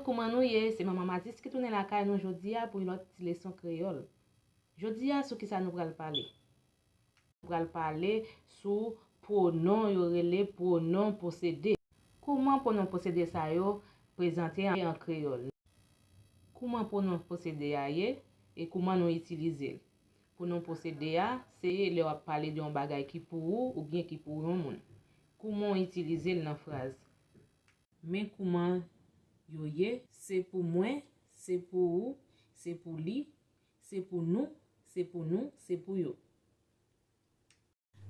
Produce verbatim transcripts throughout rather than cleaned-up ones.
Kouman nou ye? Se Manman Matis ki tounen lakay nou jodi a pou yon lòt ti leson kreyòl. Jodi a, sou kisa nou pral pale? Nou pral pale sou pwonon yo rele pwonon posede. Kouman pwonon posede sa yo prezante an kreyòl? Kouman pwonon posede a ye e kouman nou itilize l? Pwonon posede a se lè w ap pale de yon bagay ki pou ou oubyen ki pou yon moun. Kouman w itilize l nan fraz? Men kouman yo ye: se pou mwen, se pou ou, se pou li, se pou nou, se pou nou, se pou yo.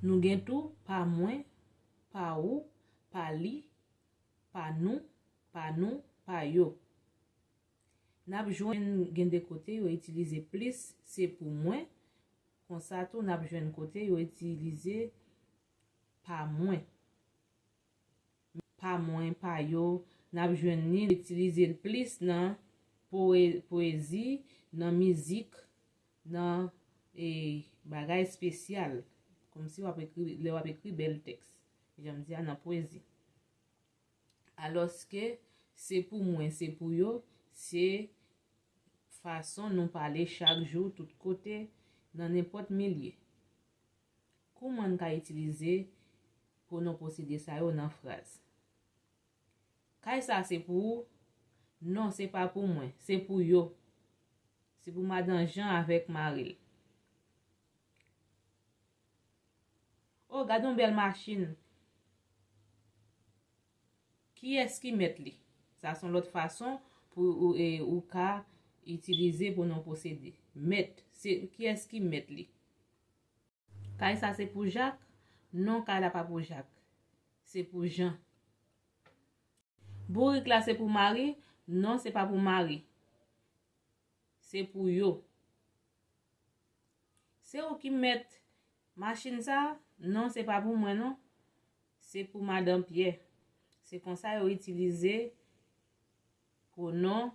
Nou gen tou pa mwen, pa ou, pa li, pa nou, pa nou, pa yo. N ap jwenn gen de kote yo itilize plis se pou mwen, konsa tou n ap jwenn kote yo itilize pa mwen. Pa mwen, pa yo, n ap jwenn li, itilize l plis nan poe-, poezi, nan mizik, nan, e, bagay espesyal, kòmsi w ap ekri, lè w ap ekri bèl tèks, jan m di a, nan poezi. Alòske se pou mwen, se pou yo, se fason nou pale chak jou, tout kote, nan nenpòt milye. Kouman n ka itilize pwonon posede sa yo nan fraz? Kay sa se pou ou? Non, se pa pou mwen, se pou yo. Se pou madan Jan avèk mari l. O, gad yon bèl machin! Kiyès ki mèt li? Sa se yon lòt fason pou ou, e, ou ka itilize pwonon posede. Mèt, se kiyès ki mèt li? Kay sa se pou Jak? Non, kay la pa pou Jak. Se pou Jan. Bourik la se pou Mari? Non, se pa pou Mari. Se pou yo. Se ou ki mèt machin sa? Non, se pa pou mwen non. Se pou madan Pyè. Se konsa yo itilize pwonon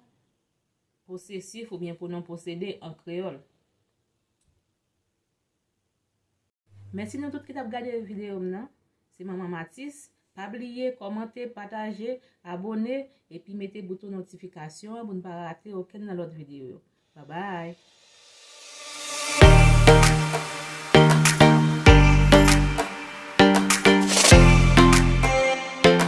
posesif oubyen pwonon posede an kreyòl. Mèsi nou tout ki t ap gade videyo m nan. Se Manman Matis. Pa bliye kòmante, pataje, abòne, epi mete bouton notifikasyon an pou n pa rate okenn nan lòt videyo yo. Babay!